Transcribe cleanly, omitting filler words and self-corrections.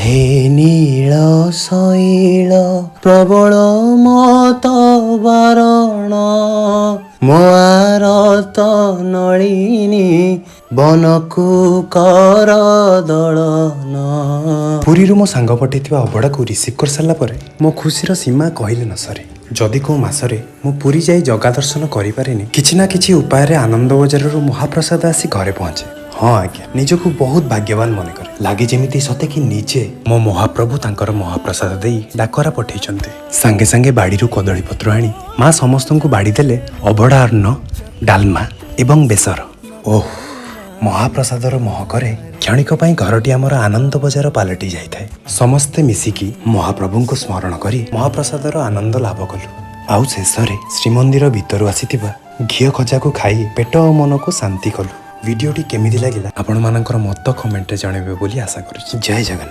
ହେ ନୀଳ ଶୈଳ ପ୍ରବଳ ମତ ବାରଣ, ମୋ ଆରତ ନଳିନୀ ବନକୁ କର ଦଳନ। ପୁରୀରୁ ମୋ ସାଙ୍ଗ ପଠେଇଥିବା ଅବଢ଼ାକୁ ରିସିଭ୍ କରିସାରିଲା ପରେ ମୋ ଖୁସିର ସୀମା କହିଲେ ନ ସରେ। ଯଦି କେଉଁ ମାସରେ ମୁଁ ପୁରୀ ଯାଇ ଜଗା ଦର୍ଶନ କରିପାରେନି, କିଛି ନା କିଛି ଉପାୟରେ ଆନନ୍ଦ ବଜାରରୁ ମହାପ୍ରସାଦ ଆସି ଘରେ ପହଞ୍ଚେ। ହଁ ଆଜ୍ଞା, ନିଜକୁ ବହୁତ ଭାଗ୍ୟବାନ ମନେ କରେ। ଲାଗେ ଯେମିତି ସତେ କି ନିଜେ ମୋ ମହାପ୍ରଭୁ ତାଙ୍କର ମହାପ୍ରସାଦ ଦେଇ ଡାକରା ପଠେଇଛନ୍ତି। ସାଙ୍ଗେ ସାଙ୍ଗେ ବାଡ଼ିରୁ କଦଳୀ ପତ୍ର ଆଣି ମା ସମସ୍ତଙ୍କୁ ବାଡ଼ି ଦେଲେ ଅବଢ଼ା ଅନ୍ନ, ଡାଲମା ଏବଂ ବେସର। ଓଃ, ମହାପ୍ରସାଦର ମହକରେ କ୍ଷଣିକ ପାଇଁ ଘରଟି ଆମର ଆନନ୍ଦ ବଜାର ପାଲଟି ଯାଇଥାଏ। ସମସ୍ତେ ମିଶିକି ମହାପ୍ରଭୁଙ୍କୁ ସ୍ମରଣ କରି ମହାପ୍ରସାଦର ଆନନ୍ଦ ଲାଭ କଲୁ। ଆଉ ଶେଷରେ ଶ୍ରୀମନ୍ଦିର ଭିତରୁ ଆସିଥିବା ଘିଅ ଖଜାକୁ ଖାଇ ପେଟ ଓ ମନକୁ ଶାନ୍ତି କଲୁ। ଭିଡ଼ିଓଟି କେମିତି ଲାଗିଲା, ଆପଣମାନଙ୍କର ମତ କମେଣ୍ଟରେ ଜଣାଇବେ ବୋଲି ଆଶା କରୁଛି। ଜୟ ଜଗନ୍ନାଥ।